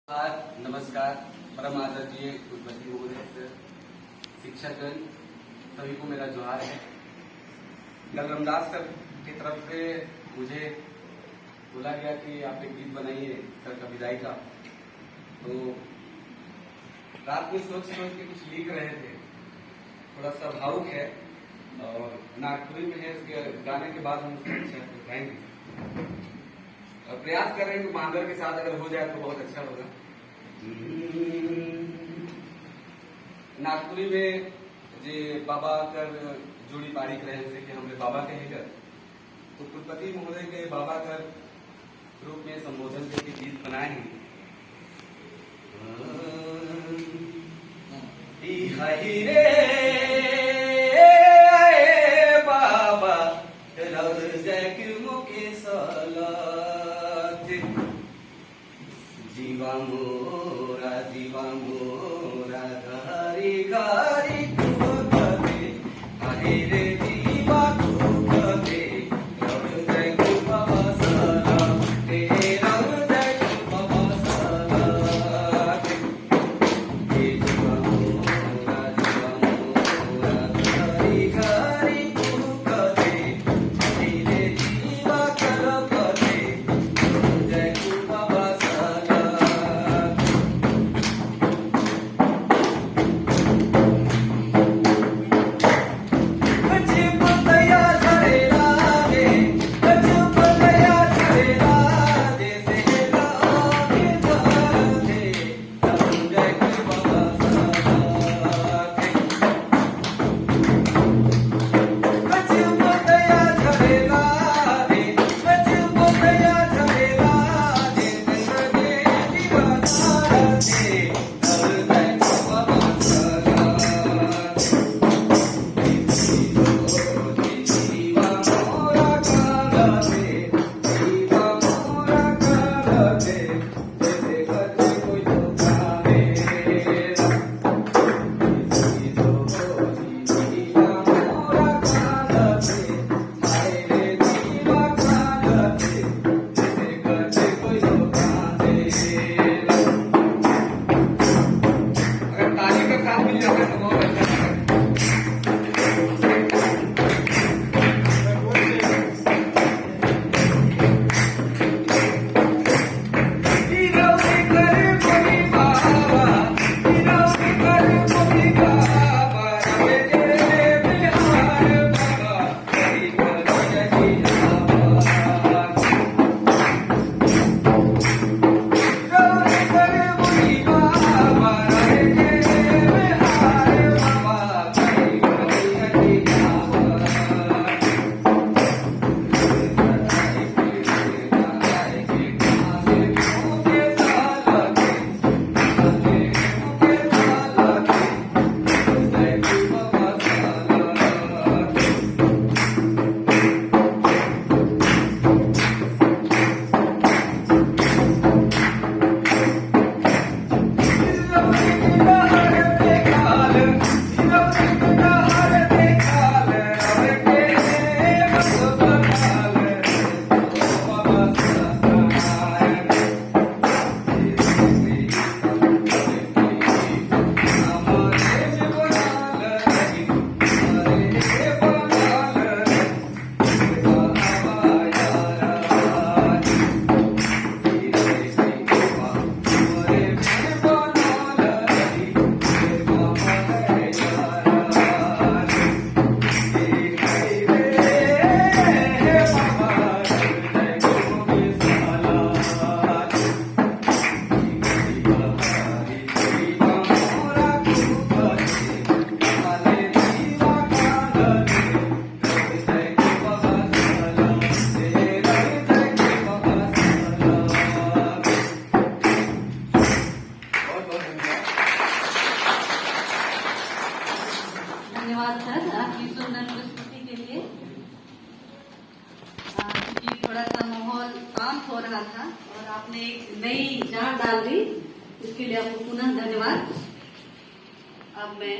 नमस्कार। परम आदरणीय कुलपति महोदय सर, शिक्षकगण, सभी को मेरा जोहार है। कल रमदास सर की तरफ से मुझे बोला गया कि आप एक गीत बनाइए सर का विदाई का। तो रात में सोच सोच के कुछ लिख रहे थे। थोड़ा सा भावुक है और नागपुरी में है। इसके गाने के बाद हम उसको अच्छा से गाएंगे और प्रयास कर रहे हैं कि मांदर के साथ अगर हो जाए तो बहुत अच्छा होगा। नागपुरी में जे बाबा कर जोड़ी बारीक रहे से कि हमरे बाबा कहे कर, तो कुलपति महोदय के बाबा कर रूप में संबोधन करके गीत बनाए हैं। हरि रे बाबा रौर जय मुके सलत, जीवा मोरा, जीवा मोरा घरी घरी कुकते, हरि रे जीवा कुकते, रौर जय बाबा सलत, रौर जय बाबा सलत। जीवा मोरा, जीवा मोरा घरी घरी कुकते, हरि रे जीवा कलपते, जय बाबा सलत। कछ पतया झरेला रे, कछ पतया झरेला जैसे लागे झरते, जय बाबा सलत। कछ पतया झरेला रे, कछ पतया झरेला जैसे जीवा झरते, जय बाबा सलत। जीवा मोरा कांदते, जीवा मोरा कांदते, जैसे कछ कोई कांदेला। जीवा मोरा कांदते, हाय रे जीवा कांदते, जैसे कछ कोई कांदेला। अगर ताली का साथ मिल जाता है तो बहुत अच्छा है। कर बोली बाबा, कर बोली बाबा, रवे बिहार बाबा, हरि कर कर बोली बाबा, रवे बिहार बाबा, हरि कर। बहुत बहुत धन्यवाद। धन्यवाद सर, आपकी सुंदर प्रस्तुति के लिए। क्योंकि थोड़ा सा माहौल शांत हो रहा था और आपने एक नई जान डाल दी, इसके लिए आपको पुनः धन्यवाद। अब मैं